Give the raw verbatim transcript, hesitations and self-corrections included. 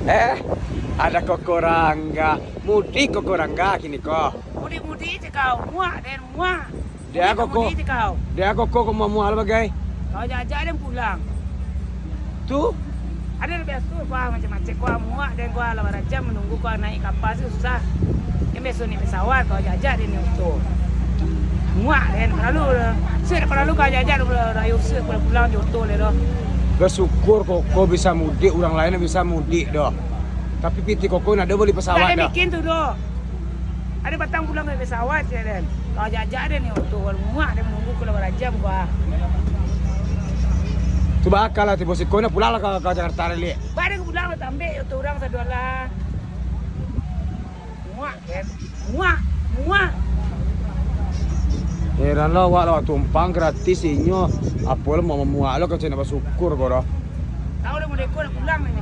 Eh, ado koko Rangga. Mudik koko Rangga kini ko. Mudik-mudik se kau, muak den, muak. Dek koko. Mudik-mudik se kau. Dek koko ko muak-muak lo bagai. Kau ajak-ajak den pulang. Tu? Ado lah biaso, kau macam-macam, kau muak den, kau lah barajam manunggu kau naiak kapal se susah. Kan biaso naiak pesawat, kau ajak-ajak den naiak oto. Muak den, paralu doh. Sudah paralu kau ajak-ajak doh, rayo se pulang-pulang jo oto lai doh. Basyukur koko bisa mudik, urang lain bisa mudik doh. Tapi pitih koko ndak ado bali pesawat doh. Ndak ado bikin tu doh. Ado patang pulang dari pesawat se den. Kau ajak-ajak den naiak oto, muak den manunggu kau lah barajam kau ah. Tu bakal lah tibo siko, nak pulang lah ka, ka Jakarta liak. Baa den pulang lah, tambek oto urang sadolah. Muak den. Muak. Muak. Heran lah awak lah, tumpang gratis inyo. Apo lah mau mamuak lo, kecek nak basyukur ko doh. Tahu lah model ko nak pulang ni.